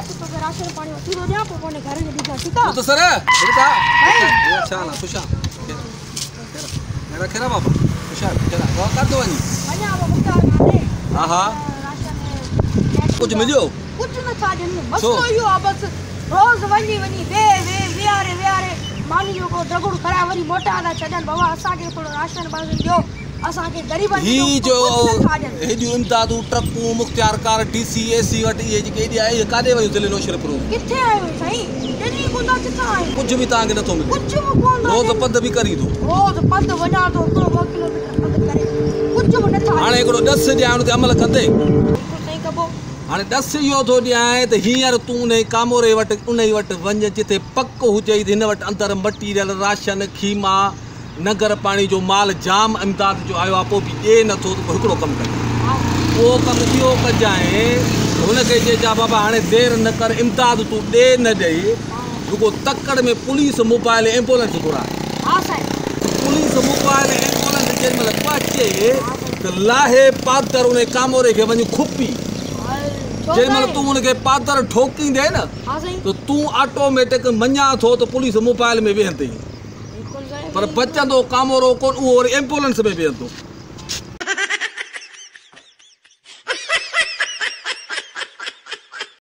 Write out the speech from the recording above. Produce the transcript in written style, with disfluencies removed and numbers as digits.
اچ توکي راشن پاڻي وٺي ٿو ڏيان، پوء پنهنجي گهر کي ڏجان، ٺيڪ آ؟ مختصر ٺيڪ آ. ڇا حال آ؟ خوش آ؟ خير آ؟ خير آ بابا، خوش آ؟ خير آ بابا، ڪاٿي وڃي؟ وڃان بابا مختار کان ڏي. ها ها، راشن ڪجهه مليو؟ ڪجهه نه ٿا ڏين. مسئلو اهو آ بس، روز وڃي وڃي وي وي ويهاري ويهاري ماني جو ڪو ڊگڙ کارائي وري موٽائي ٿا ڇڏن. بابا اسان کي ٿورو راشن باشن ڏيو، اسان کي غريبن کي هي جو ڪجهه نه ٿا ڏين. هيڏيون امدادون ٽرڪون مختيارڪار ڊي سي اي سي وٽ اهي جيڪي ايڏي آهي، اهي ڪاڏي ويون؟ ضلعي نوشهرفيروز ڪٿي آيون سائين؟ ڏني ڪونه ٿا. ڪٿان آيون؟ ڪجهه به توهان کي نٿو ملي؟ ڪجهه به ڪونه ٿا روز ڏين. پنڌ به ڪرين ٿو؟ روز پنڌ وڃان ٿو، 1 2 ڪلوميٽر پنڌ ڪري ڪجهه به نٿا هاڻي ڏين. هڪڙو ڏس ڏيان، ان تي عمل ڪندي؟ بلڪل سائين، ڪبو. هاڻي ڏس اهو ٿو ڏيانء ته هينئر تون انهي ڪاموري وٽ، انهي وٽ وڃ جتي پڪ هجئي ته هن وٽ اندر مٽيريل، راشن، خيما، ننگر پاڻي جو مال جام امداد جو آيو آ، پوء به ڏي نٿو، ته پوء هڪڙو ڪم ڪجانء. اهو ڪم اهو ڪجانء، هن کي چئجان بابا هاڻي دير نه ڪر، امداد تون ڏي نه ڏئي، رڳو تڪڙ ۾ پوليس موبائل ايمبولنس گهراء. ها سائين. پوليس موبائل ايمبولنس جنهن مهل پهچي ته لاهي پادر انهي ڪاموري کي وڃ کپي. ڇو جنهن مهل سائين؟ تون ان کي پادر ٺوڪيندين نه، ها سائين، ته تون آٽوميٽڪ مڃان ٿو ته پوليس موبائل ۾ ويهندي، بلڪل سائين، پر بچندو ڪامورو ڪونه، اهو وري ايمبولنس ۾ ويهندو.